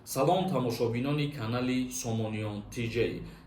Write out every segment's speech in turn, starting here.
Салом, тамошобинони канали Сомониён ТЖ.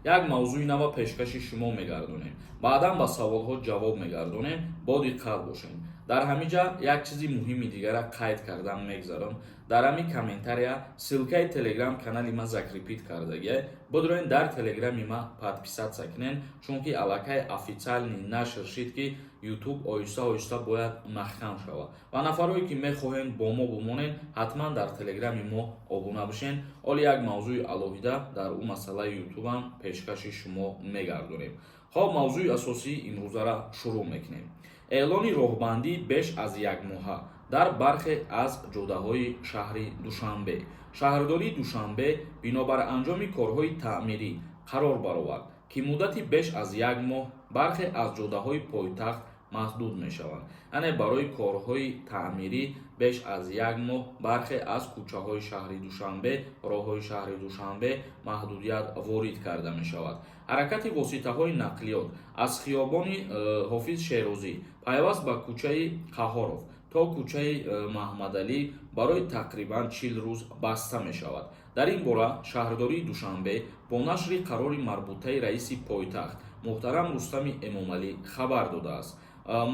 Як мавзӯи нава пешкаши шумо мегардонем, баъдан ба саволҳо ҷавоб мегардонем. Бо диққат бошем. Дар ҳамин ҷа як чизи муҳими дигара қайд кардан мегзарам. Дар ҳамин комментария ссылкаи Телеграм канали ма закрепить кардагия. Бидроен, дар Телеграми ма подписаться кунен, чунки аллакай официальный нашр шид, ки Ютуб оҳиста оҳиста бояд маҳкам шавад ва нафарое ки мехоҳем бо мо бимонен, ҳатман дар Телеграми мо обуна бишен. Ҳоли як мавзӯи алоҳида дар ӯ масъалаи Ютубам пешкаши шумо мегардонем. Хоб, мавзӯи асосии имрӯзара шурӯъ мекунем. Эълони роҳбандӣ беш аз якмоҳа дар бархе аз ҷодаҳои шаҳри Душанбе. Шаҳрдории Душанбе бинобар анҷоми корҳои таъмирӣ қарор баровард, ки муддати беш аз як моҳ бархе аз ҷодаҳои пойтахт маҳдуд мешаванд. Яъне барои корҳои таъмирӣ беш аз як моҳ бархе аз кӯчаҳои шаҳри Душанбе, роҳҳои шаҳри Душанбе маҳдудият ворид карда мешавад. Ҳаракати воситаҳои нақлиёт аз хиёбони Ҳофиз Шерозӣ пайваст ба кӯчаи Қаҳоров то кӯчаи Маҳмадалӣ барои тақрибан 40 рӯз баста мешавад. Дар ин бора шаҳрдории Душанбе бо нашри қарори марбутаи раиси пойтахт муҳтарам Рустами Эмомалӣ хабар додааст.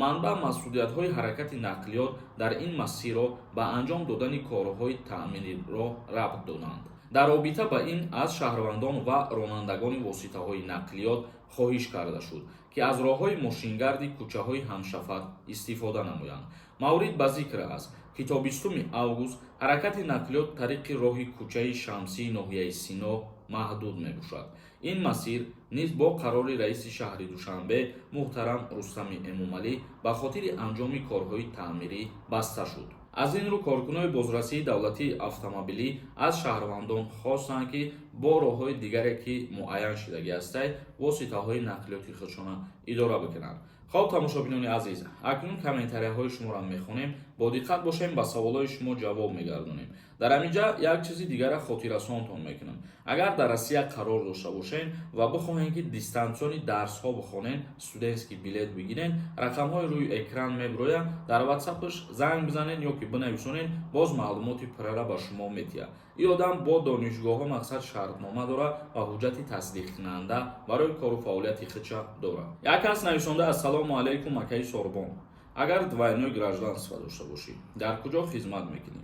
Манбаъ масъулиятҳои ҳаракати нақлиёт дар ин масирро ба анҷом додани корҳои таъмириро рабт доданд. Дар робита ба ин аз шаҳрвандон ва ронандагони воситаҳои нақлиёт хоҳиш карда шуд, ки аз роҳҳои мошингарди кӯчаҳои ҳамшафат истифода намоянд. Маврид ба зикр аст, ки то 20 август ҳаракати нақлиёт тариқи роҳи кӯчаи Шамсии ноҳияи Сино маҳдуд мебошад. Ин масир низ бо қарори раиси шаҳри Душанбе муҳтарам Рустами Эмомалӣ ба хотири анҷоми корҳои таъмирӣ баста шуд. Аз ин рӯ коркунони бозрасии давлатии автомобилӣ аз шаҳрвандон хостанд, ки бо роҳҳои дигаре, ки муайян шудагӣ ҳастай, воситаҳои нақлиёти худшона идора бикунанд. Хоб, тамошобинони азиз, акнун комментарияҳои шуморо мехонем. Бо диққат бошем, ба саволҳои шумо ҷавоб мегардонем. Дар ҳамин ҷа як чизи дигара хотиррасонтон мекунам. Агар дар Россия қарор дошта бошен ва бихоҳем, ки дистанционный дарсҳо бихонен, студентский билет бигирен, рақамҳои рӯи экран мебирояд. Дар Ватсапш занг бизанен ё ки бинависонен, боз маълумоти пуррара ба шумо метиҳад. Ин одам бо донишгоҳҳо мақсад шартнома дорад ва ҳуҷҷати тасдиқкунанда барои кору фаъолияти худша дорад. Як кас нависонда: «Ассалому алайкум, акаи Сорбон. Агар двойное гражданство дошта бошӣ, дар куҷо хизмат мекунӣ?»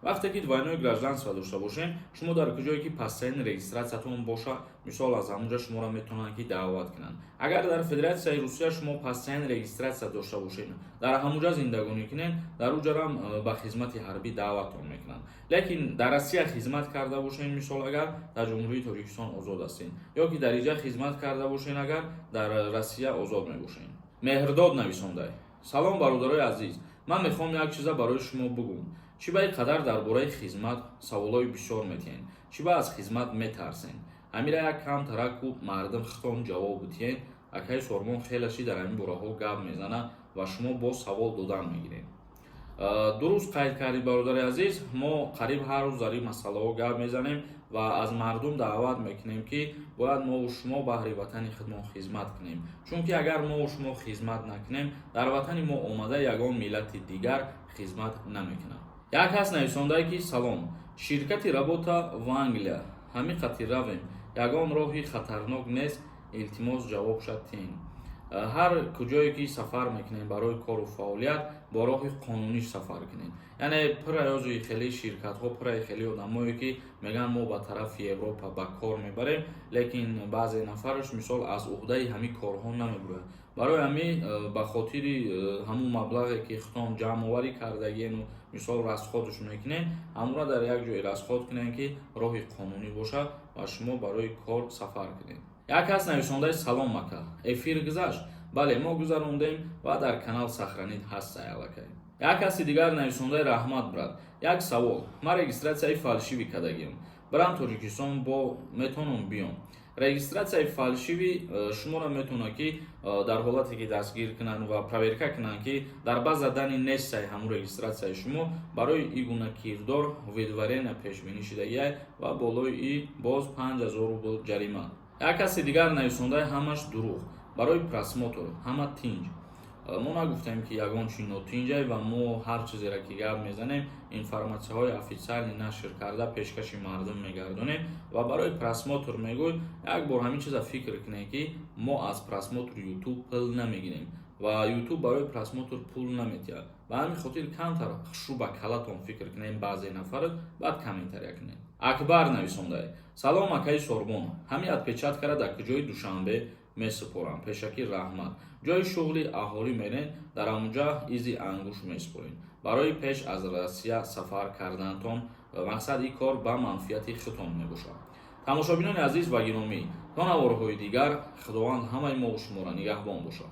Вақте ки двойное гражданство дошта бошем, шумо дар куҷое ки постоянный регистрациятон боша, мисол, аз ҳамунҷа шуморо метавонанд, ки даъват кунанд. Агар дар Федератсияи Русия шумо постоянный регистрация дошта бошед, дар ҳамунҷа зиндагонӣ кунед, дар уҷарам ба хизмати ҳарбӣ даъватон мекунанд. Лекин дар Россия хизмат карда бошед, мисол, агар дар Ҷумҳурии Тоҷикистон озод ҳастед ё ки дар иҷа хизмат карда бошед, агар дар Россия озод мебошед. Меҳрдод нависондай: «Салом, бародарои азиз. Ман мехоҳам як чиза барои шумо бугӯм. Чӣ ба ин қадар дар бораи хизмат саволҳои бисёр метиҳен? Чӣ ба аз хизмат метарсен? Ҳамира як кам тараку мардум хитон ҷавоб битиҳен. Акаи Сормон хелаши дар ҳамин бораҳо гап мезанад ва шумо боз савол додан мегиред». Дуруст қайд кардӣ, бародари азиз. Мо қариб ҳар рӯз дар ин масъалаҳо гап мезанем ва аз мардум даъват мекунем, ки бояд мову шумо баҳри ватани худмон хизмат кунем, чунки агар мову шумо хизмат накунем, дар ватани мо омада ягон миллати дигар хизмат намекунад. Як кас нависондае, ки: «Салом, ширкати работа в Англия ҳамин қати равем, ягон роҳи хатарнок нест? Илтимос, ҷавоб шад тин». Ҳар куҷое ки сафар мекунем барои кору фаъолият, бо роҳи қонунӣ сафар кунем. Яъне пурра ёзи хеле ширкатҳо, пурраи хеле одамое, ки мегӯянд, мо ба тарафи Европа ба кор мебарем, лекин баъзе нафараш, мисол, аз уҳдаи ҳамин корҳо намебирояд. Барои ҳамин ба хотири ҳамун маблағе, ки худтон ҷамъоварӣ кардагиену, мисол, расходш мекунем, ҳамонро дар як ҷое расход кунем, ки роҳи қонунӣ бошад ва шумо барои кор сафар кунед. Як кас нависондаи: «Салом, ака, эфир гузашт?» Бале, мо гузарондем ва дар канал сохранить ҳастай аллакай. Як каси дигар нависондаи: «Раҳмат, брат. Як савол: ман регистратсияи фальшивый кардагиам, барам Тоҷикистон бо метавонам биём?» Регистратсияи фальшивый шуморо метавонад, ки дар ҳолате ки дастгир кунанд ва проверка кунанд, ки дар база данных нестай ҳамун регистратсияи шумо, барои ин гуна кирдор выдворение пешбинӣ шудагиай ва болои и боз 5000 рубл ҷарима. Як каси дигар нависондаи: «Ҳамаш дурӯғ, барои просмотр, ҳама тинҷ». Мо нагуфтем, ки ягон чи нотинҷай, ва мо ҳар чизеро, ки гап мезанем, информатсияҳои официалӣ нашр карда, пешкаши мардум мегардонем. Ва барои просмотр мегӯй, як бор ҳамин чиза фикр кунем, ки мо аз просмотр Ютуб пул намегирем ва Ютуб барои просмотр пул наметиҳад. Ба ҳамин хотир камтар хушрӯ ба калатон фикр кунем баъзе нафар, баъд комментария кунем. Акбар нависондае: «Салом, акаи Сорбон, ҳамин отпечаткара дар куҷои Душанбе месупорам? Пешакӣ раҳмат». Ҷои шуғли аҳолӣ мерен, дар ҳамонҷа изи ангуш месупорем. Барои пеш аз Россия сафар карданатон мақсад ин кор ба манфиати худтон мебошад. Тамошобинони азиз ва гиромӣ, то наворҳои дигар Худованд ҳамаи мову шуморо нигаҳбон бошад.